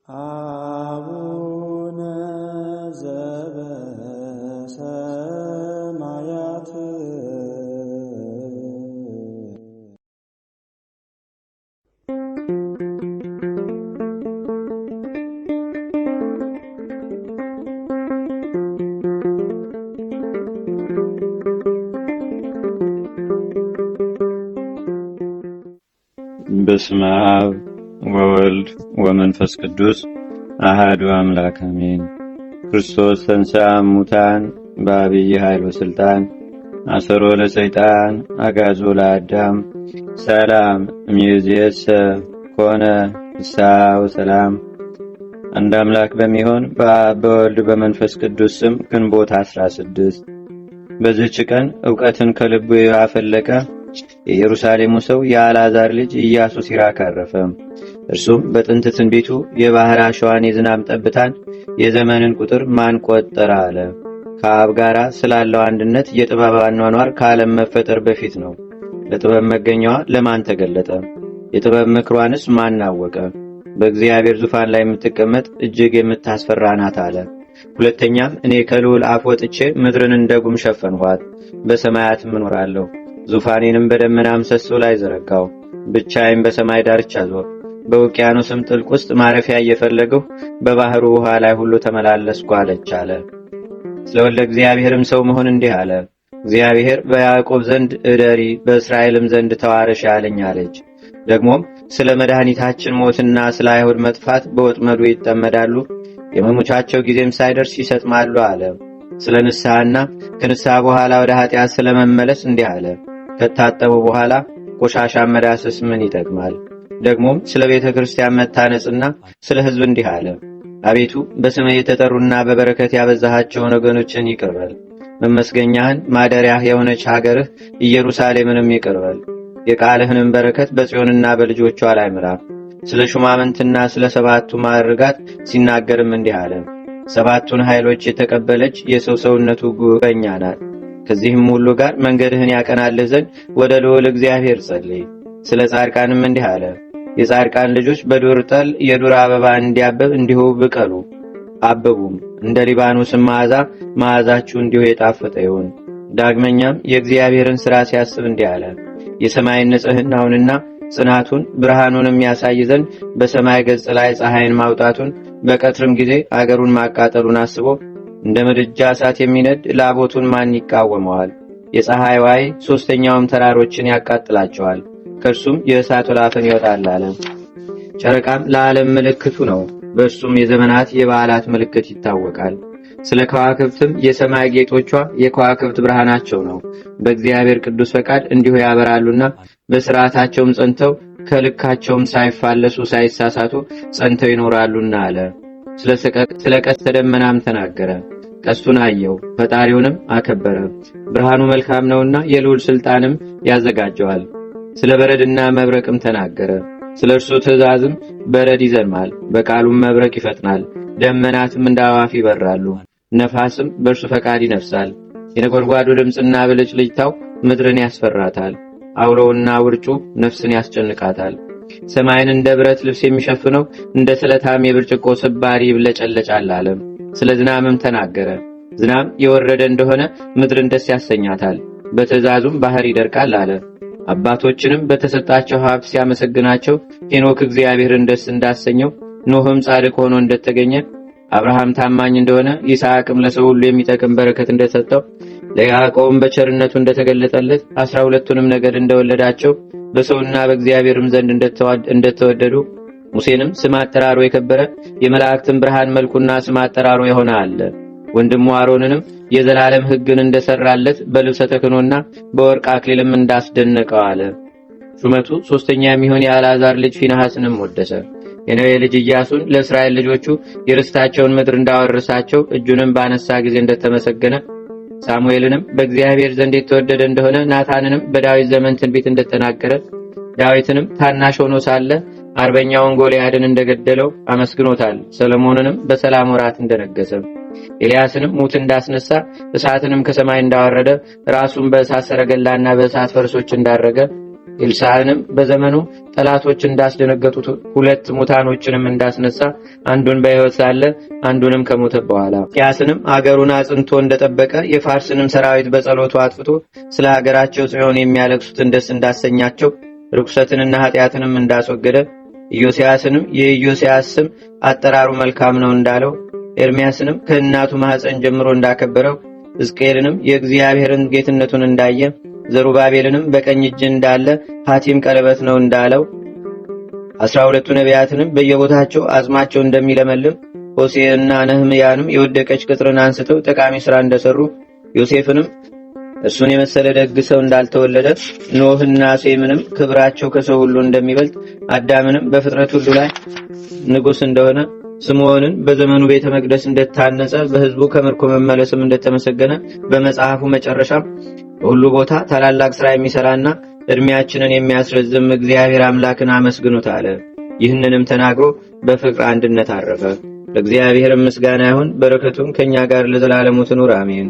አቡነ ዘበሰማያት። በስመ አብ ወወልድ ወመንፈስ ቅዱስ አሃዱ አምላክ አሜን። ክርስቶስ ተንሥአ እሙታን በአብይ ኃይል ወስልጣን አሰሮ ለሰይጣን አጋዞ ለአዳም ሰላም እምይእዜሰ ኮነ ፍስሐ ወሰላም። አንድ አምላክ በሚሆን በአብ በወልድ በመንፈስ ቅዱስ ስም ግንቦት 16 በዚህች ቀን እውቀትን ከልቡ ያፈለቀ የኢየሩሳሌሙ ሰው የአልዓዛር ልጅ ኢያሱ ሲራክ አረፈ። እርሱም በጥንት ትንቢቱ የባህር አሸዋን፣ የዝናብ ጠብታን፣ የዘመንን ቁጥር ማን ቆጠረ አለ። ከአብ ጋር ስላለው አንድነት የጥበብ አኗኗር ከዓለም መፈጠር በፊት ነው። ለጥበብ መገኛዋ ለማን ተገለጠ? የጥበብ ምክሯንስ ማን አወቀ? በእግዚአብሔር ዙፋን ላይ የምትቀመጥ እጅግ የምታስፈራ ናት አለ። ሁለተኛም እኔ ከልዑል አፍ ወጥቼ ምድርን እንደ ጉም ሸፈንኋት፣ በሰማያትም እኖራለሁ። ዙፋኔንም በደመና ምሰሶ ላይ ዘረጋው። ብቻዬን በሰማይ ዳርቻ ዞር፣ በውቅያኖስም ጥልቅ ውስጥ ማረፊያ እየፈለግሁ በባህሩ ውሃ ላይ ሁሉ ተመላለስኩ አለች አለ። ስለ ወልደ እግዚአብሔርም ሰው መሆን እንዲህ አለ። እግዚአብሔር በያዕቆብ ዘንድ እደሪ በእስራኤልም ዘንድ ተዋረሽ አለኝ አለች። ደግሞም ስለ መድኃኒታችን ሞትና ስለ አይሁድ መጥፋት በወጥመዱ ይጠመዳሉ፣ የመሞቻቸው ጊዜም ሳይደርስ ይሰጥማሉ አለ። ስለ ንስሐና ከንስሐ በኋላ ወደ ኃጢአት ስለመመለስ እንዲህ አለ። ከታጠቡ በኋላ ቆሻሻ መዳሰስ ምን ይጠቅማል? ደግሞም ስለ ቤተ ክርስቲያን መታነጽና ስለ ሕዝብ እንዲህ አለ። አቤቱ በስምህ የተጠሩና በበረከት ያበዛሃቸውን ወገኖችን ይቅር በል። መመስገኛህን ማደሪያህ የሆነች ሀገርህ ኢየሩሳሌምንም ይቅር በል። የቃልህንም በረከት በጽዮንና በልጆቿ ላይ ምራ። ስለ ሹማምንትና ስለ ሰባቱ ማዕርጋት ሲናገርም እንዲህ አለ። ሰባቱን ኃይሎች የተቀበለች የሰው ሰውነቱ ጉበኛ ናት። ከዚህም ሁሉ ጋር መንገድህን ያቀናልህ ዘንድ ወደ ልዑል እግዚአብሔር ጸልይ። ስለ ጻድቃንም እንዲህ አለ። የጻድቃን ልጆች በዱር ጠል የዱር አበባ እንዲያብብ እንዲሁ ብቀሉ አብቡም። እንደ ሊባኖስም መዓዛ መዓዛችሁ እንዲሁ የጣፈጠ ይሁን። ዳግመኛም የእግዚአብሔርን ሥራ ሲያስብ እንዲህ አለ። የሰማይን ንጽሕናውንና ጽናቱን ብርሃኑንም ያሳይ ዘንድ በሰማይ ገጽ ላይ ፀሐይን ማውጣቱን በቀትርም ጊዜ አገሩን ማቃጠሉን አስቦ እንደ ምድጃ እሳት የሚነድ ላቦቱን ማን ይቃወመዋል? የፀሐይ ዋይ ሦስተኛውም ተራሮችን ያቃጥላቸዋል፣ ከእርሱም የእሳት ወላፈን ይወጣል አለ። ጨረቃም ለዓለም ምልክቱ ነው፣ በእርሱም የዘመናት የበዓላት ምልክት ይታወቃል። ስለ ከዋክብትም የሰማይ ጌጦቿ የከዋክብት ብርሃናቸው ነው። በእግዚአብሔር ቅዱስ ፈቃድ እንዲሁ ያበራሉና በስርዓታቸውም ጸንተው ከልካቸውም ሳይፋለሱ ሳይሳሳቱ ጸንተው ይኖራሉና አለ። ስለ ቀስተ ደመናም ተናገረ። ቀስቱን አየው፣ ፈጣሪውንም አከበረ። ብርሃኑ መልካም ነውና የልዑል ስልጣንም ያዘጋጀዋል። ስለ በረድና መብረቅም ተናገረ። ስለ እርሱ ትእዛዝም በረድ ይዘንማል፣ በቃሉም መብረቅ ይፈጥናል። ደመናትም እንደ አዋፍ ይበራሉ፣ ነፋስም በእርሱ ፈቃድ ይነፍሳል። የነጎድጓዱ ድምፅና ብልጭልጭታው ምድርን ያስፈራታል። አውሎውና ውርጩ ነፍስን ያስጨንቃታል። ሰማይን እንደ ብረት ልብስ የሚሸፍነው እንደ ስለታም የብርጭቆ ስባሪ ይብለጨለጫል አለ። ስለ ዝናምም ተናገረ። ዝናም የወረደ እንደሆነ ምድርን ደስ ያሰኛታል፣ በትእዛዙም ባህር ይደርቃል አለ። አባቶችንም በተሰጣቸው ሀብት ሲያመሰግናቸው ሄኖክ እግዚአብሔርን ደስ እንዳሰኘው፣ ኖህም ጻድቅ ሆኖ እንደተገኘ፣ አብርሃም ታማኝ እንደሆነ፣ ይስሐቅም ለሰው ሁሉ የሚጠቅም በረከት እንደሰጠው፣ ለያዕቆብም በቸርነቱ እንደተገለጠለት፣ 12ቱንም ነገድ እንደወለዳቸው፣ በሰውና በእግዚአብሔርም ዘንድ እንደተወደዱ፣ ሙሴንም ስም አጠራሩ የከበረ የመላእክትን ብርሃን መልኩና ስም አጠራሩ የሆነ አለ። ወንድሙ አሮንንም የዘላለም ሕግን እንደሰራለት በልብሰ ተክህኖና በወርቅ አክሊልም እንዳስደነቀው አለ። ሹመቱ ሦስተኛ የሚሆን የአልዓዛር ልጅ ፊንሐስንም ወደሰ። የነዌ ልጅ ኢያሱን ለእስራኤል ልጆቹ የርስታቸውን ምድር እንዳወረሳቸው እጁንም ባነሳ ጊዜ እንደተመሰገነ፣ ሳሙኤልንም በእግዚአብሔር ዘንድ የተወደደ እንደሆነ፣ ናታንንም በዳዊት ዘመን ትንቢት እንደተናገረ፣ ዳዊትንም ታናሽ ሆኖ ሳለ አርበኛውን ጎልያድን እንደገደለው አመስግኖታል። ሰለሞንንም በሰላም ወራት እንደነገሰ፣ ኤልያስንም ሙት እንዳስነሳ፣ እሳትንም ከሰማይ እንዳወረደ፣ ራሱን በእሳት ሰረገላና በእሳት ፈረሶች እንዳረገ፣ ኤልሳዕንም በዘመኑ ጠላቶች እንዳስደነገጡት 2 ሙታኖችንም እንዳስነሳ፣ አንዱን በሕይወት ሳለ አንዱንም ከሞተ በኋላ። ሕዝቅያስንም አገሩን አጽንቶ እንደጠበቀ፣ የፋርስንም ሰራዊት በጸሎቱ አጥፍቶ ስለ ሀገራቸው ጽዮን የሚያለቅሱትን ደስ እንዳሰኛቸው፣ ርኩሰትንና ኃጢአትንም እንዳስወገደ፣ ኢዮስያስንም የኢዮስያስ ስም አጠራሩ መልካም ነው እንዳለው፣ ኤርምያስንም ከእናቱ ማኅፀን ጀምሮ እንዳከበረው፣ ሕዝቅኤልንም የእግዚአብሔርን ጌትነቱን እንዳየ፣ ዘሩባቤልንም በቀኝ እጅ እንዳለ ሐቲም ቀለበት ነው እንዳለው፣ 12ቱ ነቢያትንም በየቦታቸው አጽማቸው እንደሚለመልም፣ ሆሴዕና ነህምያንም የወደቀች ቅጥርን አንስተው ጠቃሚ ሥራ እንደሰሩ፣ ዮሴፍንም እሱን የመሰለ ደግ ሰው እንዳልተወለደ፣ ኖህና ሴምንም ክብራቸው ከሰው ሁሉ እንደሚበልጥ፣ አዳምንም በፍጥረት ሁሉ ላይ ንጉሥ እንደሆነ፣ ስምዖንን በዘመኑ ቤተ መቅደስ እንደታነጸ፣ በሕዝቡ ከምርኮ መመለስም እንደተመሰገነ፣ በመጽሐፉ መጨረሻም በሁሉ ቦታ ታላላቅ ሥራ የሚሠራና ዕድሜያችንን የሚያስረዝም እግዚአብሔር አምላክን አመስግኑት አለ። ይህንንም ተናግሮ በፍቅር አንድነት አረፈ። ለእግዚአብሔር ምስጋና ይሁን፣ በረከቱም ከኛ ጋር ለዘላለሙ ትኑር አሜን።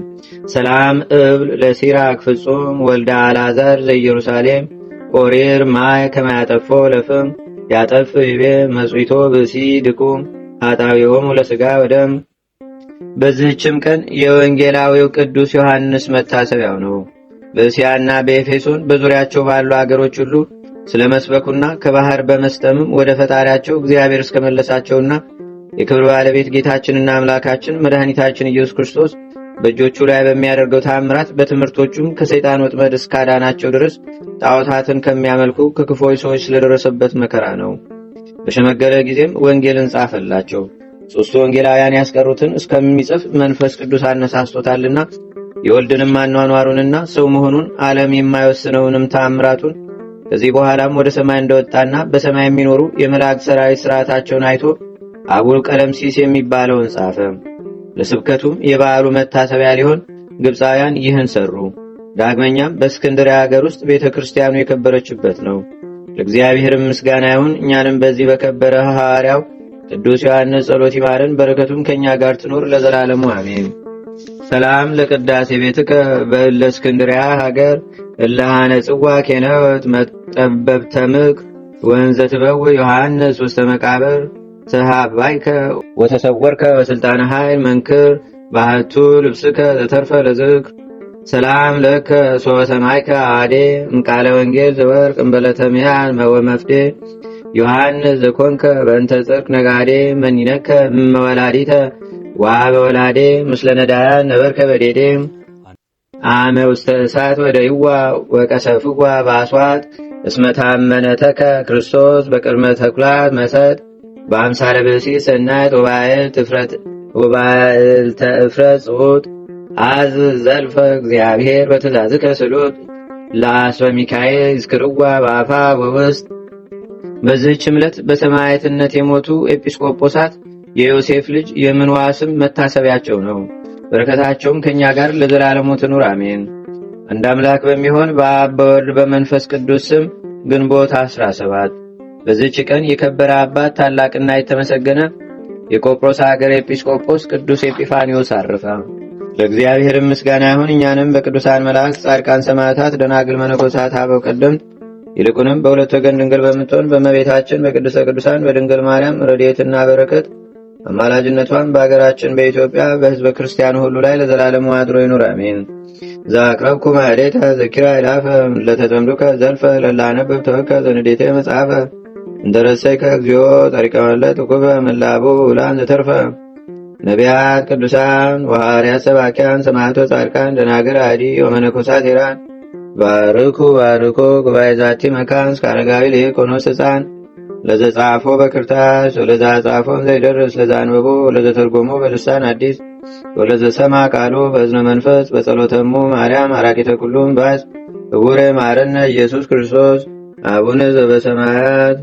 ሰላም እብል ለሲራክ ፍጹም ወልደ አልዓዛር ዘኢየሩሳሌም ቆሪር ማይ ከማያጠፎ ለፍም ያጠፍ ይቤ መጽዊቶ ብሲ ድኩም ኃጣዊሆሙ ለሥጋ ወደም። በዚህችም ቀን የወንጌላዊው ቅዱስ ዮሐንስ መታሰቢያው ነው። በእስያና በኤፌሶን በዙሪያቸው ባሉ አገሮች ሁሉ ስለ መስበኩና ከባህር በመስጠምም ወደ ፈጣሪያቸው እግዚአብሔር እስከመለሳቸውና የክብር ባለቤት ጌታችንና አምላካችን መድኃኒታችን ኢየሱስ ክርስቶስ በእጆቹ ላይ በሚያደርገው ተአምራት በትምህርቶቹም ከሰይጣን ወጥመድ እስካዳናቸው ድረስ ጣዖታትን ከሚያመልኩ ከክፉዎች ሰዎች ስለደረሰበት መከራ ነው። በሸመገለ ጊዜም ወንጌልን ጻፈላቸው። 3 ወንጌላውያን ያስቀሩትን እስከሚጽፍ መንፈስ ቅዱስ አነሳስቶታልና የወልድንም አኗኗሩንና ሰው መሆኑን ዓለም የማይወስነውንም ተአምራቱን ከዚህ በኋላም ወደ ሰማይ እንደወጣና በሰማይ የሚኖሩ የመላእክት ሰራዊት ሥርዓታቸውን አይቶ አቡነ ቀለምሲስ የሚባለውን ጻፈ። ለስብከቱም የበዓሉ መታሰቢያ ሊሆን ግብፃውያን ይህን ሰሩ። ዳግመኛም በእስክንድርያ ሀገር ውስጥ ቤተክርስቲያኑ የከበረችበት ነው። ለእግዚአብሔር ምስጋና ይሁን። እኛንም በዚህ በከበረ ሐዋርያው ቅዱስ ዮሐንስ ጸሎት ይማረን፣ በረከቱም ከኛ ጋር ትኑር ለዘላለሙ አሜን። ሰላም ለቅዳሴ ቤትከ በእለ እስክንድርያ ሀገር እለ ሐነጽዋ ኬነወት መጠበብተ ምክር ወንዘ ትበው ዮሐንስ ውስተ መቃብር ተሃባይከ ወተሰወርከ በስልጣነ ኃይል መንክር ባህቱ ልብስከ ዘተርፈ ለዝክር። ሰላም ለከ ሶበ ሰማይከ አዴ እምቃለ ወንጌል ዘወርቅ እምበለተምያን ወመፍዴ ዮሐንስ ዘኮንከ በእንተ ጽድቅ ነጋዴ መኒነከ እመወላዲተ ወአበ ወላዴ ምስለ ነዳያን ነበርከ በዴዴ አመ ውስተ እሳት ወደይዋ ወቀሰፍዋ በአስዋት እስመ ታመነተከ ክርስቶስ በቅድመ ተኩላት መሰጥ በአምሳለ ብእሲ ሰናይት ወባኤል ተእፍረት ጽሑት አዝ ዘልፈ እግዚአብሔር በትእዛዝከ ስሉጥ ለአስበ ሚካኤል ይዝክርዋ በአፋ ወውስጥ። በዚህች ዕለት በሰማዕትነት የሞቱ ኤጲስቆጶሳት የዮሴፍ ልጅ የምንዋስም መታሰቢያቸው ነው። በረከታቸውም ከኛ ጋር ለዘላለሙ ትኑር አሜን። አንድ አምላክ በሚሆን በአብ በወልድ በመንፈስ ቅዱስ ስም ግንቦት 17 በዚህች ቀን የከበረ አባት ታላቅና የተመሰገነ የቆጵሮስ ሀገር ኤጲስቆጶስ ቅዱስ ኤጲፋኒዮስ አረፈ። ለእግዚአብሔር ምስጋና ይሁን። እኛንም በቅዱሳን መላእክት፣ ጻድቃን፣ ሰማዕታት፣ ደናግል፣ መነኮሳት፣ አበው ቀደምት ይልቁንም በሁለት ወገን ድንግል በምትሆን በእመቤታችን በቅድስተ ቅዱሳን በድንግል ማርያም ረድኤትና በረከት አማላጅነቷን በአገራችን በኢትዮጵያ በሕዝበ ክርስቲያኑ ሁሉ ላይ ለዘላለሙ አድሮ ይኑር አሜን። ዘአቅረብኩ ማኅሌተ ዘኪራ ይላፈ ለተጠምዱከ ዘልፈ ለላነብብ ተወከ ዘንዴቴ መጽሐፈ እንተረሰይከ እግዚኦ ጸሪቀ መለት ውኩፈ ምላቡ ውላን ዘተርፈ ነቢያት፣ ቅዱሳን ወሐዋርያት፣ ሰባኪያን፣ ሰማዕታት፣ ጻድቃን፣ ደናግል፣ አዲ ወመነኮሳት ሄራን ባርኩ ባርኮ ጉባኤ ዛቲ መካን እስከ አረጋዊ ልሂቅ ወንዑስ ሕፃን ለዘጻፎ በክርታስ ወለዛ ጻፎ ዘይደርስ ለዛንበቦ ወለዘተርጎሞ በልሳን አዲስ ወለዘሰማ ቃሎ በእዝነ መንፈስ በጸሎተሙ ማርያም አራቂተ ኩሉም ባስ እውረ ማረነ ኢየሱስ ክርስቶስ። አቡነ ዘበሰማያት።